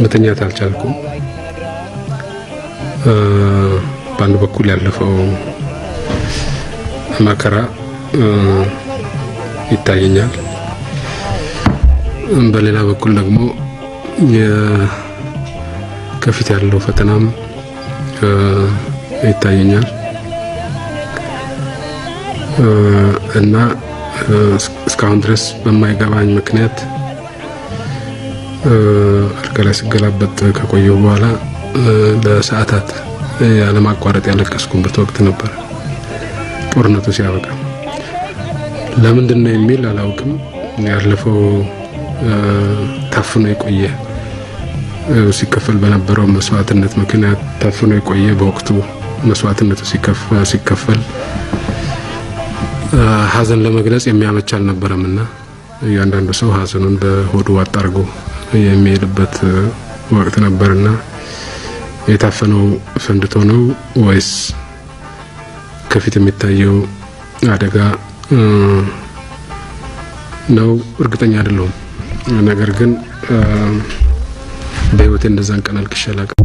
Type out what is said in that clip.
መተኛት አልቻልኩም። በአንድ በኩል ያለፈው መከራ ይታየኛል፣ በሌላ በኩል ደግሞ ከፊት ያለው ፈተናም ይታየኛል እና እስካሁን ድረስ በማይገባኝ ምክንያት አልጋ ላይ ስገላበጥ ከቆየሁ በኋላ ለሰዓታት ያለማቋረጥ ያለቀስኩበት ወቅት ነበር። ጦርነቱ ሲያበቃ ለምንድን ነው የሚል አላውቅም። ያለፈው ታፍኖ የቆየ፣ ሲከፈል በነበረው መስዋዕትነት ምክንያት ታፍኖ የቆየ፣ በወቅቱ መስዋዕትነቱ ሲከፈል ሀዘን ለመግለጽ የሚያመች አልነበረም እና እያንዳንዱ ሰው ሀዘኑን በሆዱ ዋጥ አድርጎ የሚሄድበት ወቅት ነበርና የታፈነው ፈንድቶ ነው ወይስ ከፊት የሚታየው አደጋ ነው እርግጠኛ አይደለሁም። ነገር ግን በህይወቴ እንደዛን ቀን አልቅሼ አላውቅም።